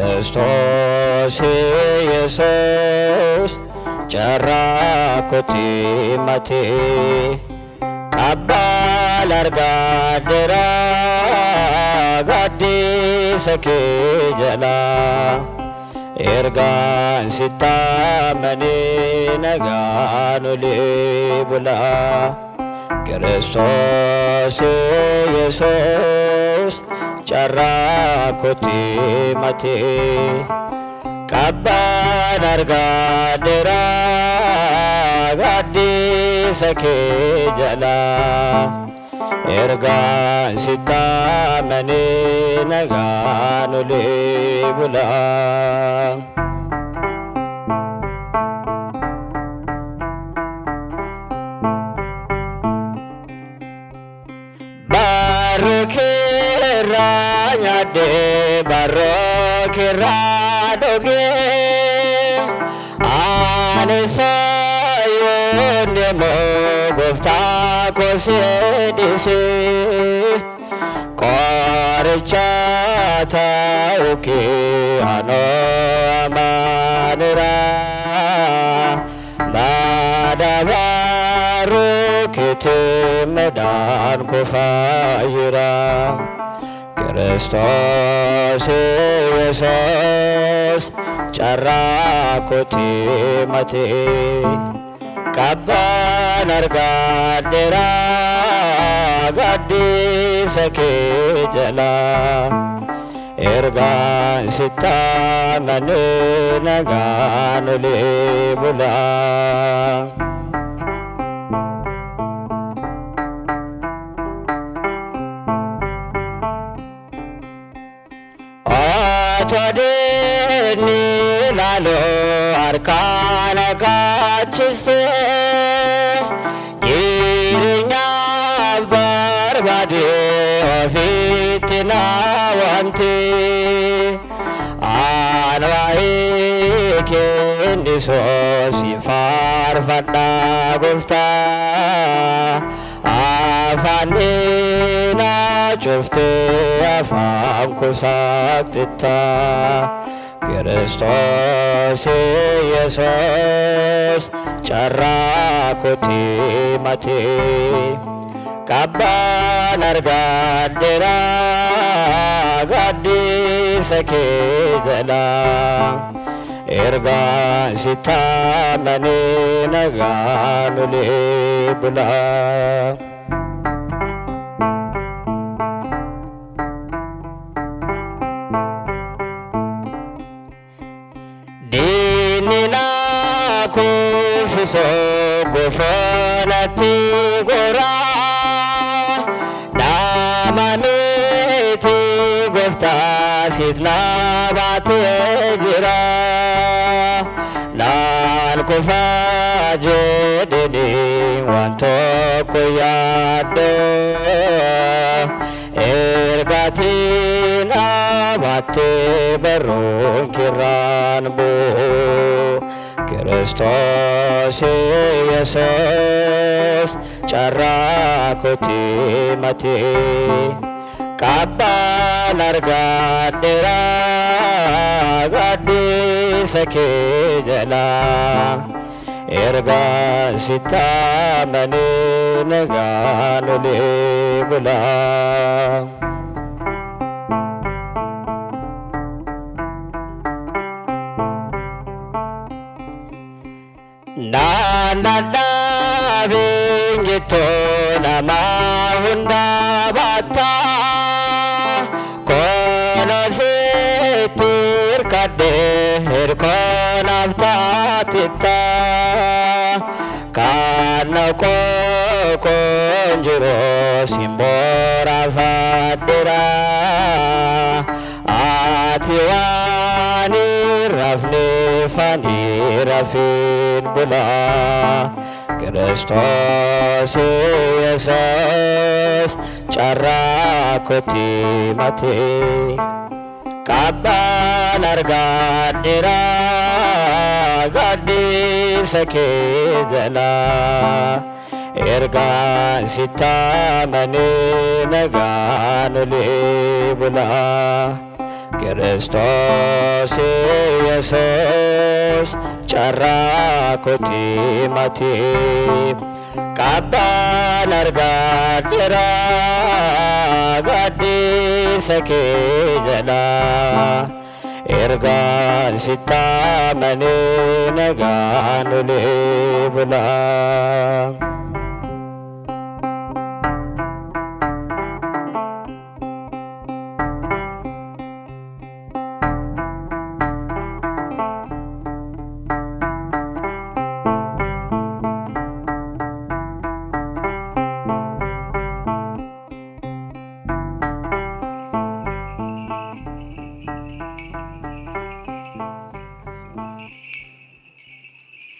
Kristos Yesus carraa kooti matee qabbal argaadheera gaaddisa kee jalaa ergaan sitti amanee nagaan olee bulaa Kristos Yesus carraa kooti matee qabbal argaadheera gaaddisa kee jalaa ergaan sitti amanee nagaan olee bulaa. Barrookirraa nyaadhee barrookirraa dhugee ani saayyoon deemoo gooftaa koo seedhisee qoricha ta'uu kee anoo amaaneera madabaaruu keetiin madaan koo fayyeera. Kristos Yesus carraa kooti matee qabbal argaadheera gaaddisa kee jalaa ergaan sitti amanee nagaan olee bulaa. Otoo laaloo harkaan kaachistee jireenyaaf barbaadee ofitti na waamtee aan waa'ee kennisoo si faarfadhaa gooftaa afaan na cuftee afaan koo saaqxittaa. Kristos Yesus carraa kooti matee qabbal argaadheera gaaddisa kee jalaa ergaan sitti amanee nagaan olee bulaa. Diinni na kuffisoo gofoonatti goraa nama miti gooftaa siif na baatee jira naan kufaa jedheni waan tokko yaaddoo ergaatiin na baattee barruun kirraan bu'u. Kristos Yesus carraa kooti matee qabbal argaadheera gaaddisa kee jalaa ergaan sitti amanee nagaan olee bulaa. Naannadhaabeen jettoo nama hunda baattaa konoseetti hirkadhee hirkoonaaf taatittaa kan na qoqqoon jiru simboora fadheera ati waan hin rafne fani rafin bulaa. Kristos Yesus carraa kooti matee qabbal argaadheera gaaddisa kee jalaa. Ergaan sittamanii nagaan olee bulaa. Kiristoos Yesuus carraa kooti matii. Qabbaan argadheera gaaddisa kee jalaa. Ergaan sittamanii nagaan olee bulaa.